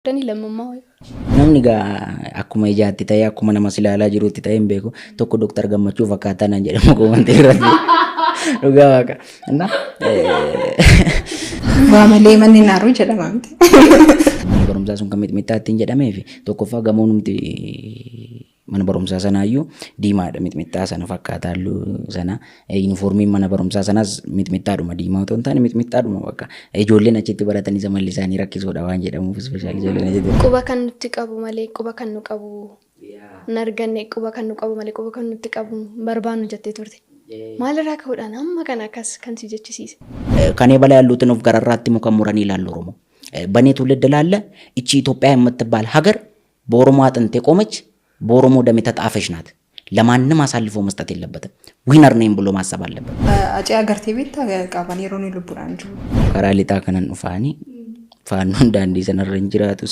Dani lammummaa wayii. Namni egaa akkuma ijaatti ta'ee akkuma nama si ilaalaa jirutti ta'ee hin beeku. Tokko Dooktar Gammachuu fakkaataa naan jedhamu koomantii irratti. Dhugaa waaqa. Inna Waa malee manni naaruu jedhama miti. Manni barumsaa sun kan mixmixxaa ittiin jedhamee fi tokkoffaa gamoonumti mana barumsaa sanaayyuu diimaadha, mixmixxaa sana fakkaata halluu sana. Yuunifoormiin mana barumsaa sanaas mixmixxaadhuma, diimaa otoo hin taane mixmixxaadhuma. Bakka ijoolleen achitti baratan isa malli isaanii rakkisoodha waan jedhamuuf, special ijoolleen achitti. Quba kan nutti qabu malee quba kan nu qabu hin arganne, quba kan nu qabu malee quba kan nutti qabu hin barbaannu jettee turte. Maalirraa ka'uudhaan amma kana akkas kan si jechisiise? ከኔ በላይ ያሉትን ኦፍ ገረራatti muka muranii ይላል ኦሮሞ። በእኔ ትውልድ ላለ እቺ ኢትዮጵያ የምትባል ሀገር በኦሮሞ አጥንት የቆመች፣ በኦሮሞ ደም የተጣፈች ናት። ለማንም አሳልፎ መስጠት የለበትም። Winner ነኝ ብሎ ማሰብ አለበት። Acee agartee beektaa qaban yeroo inni lubbuudhaan jiru? Karaa lixaa kanan dhufaanii faannoon daandii sanarra hin jiraatus.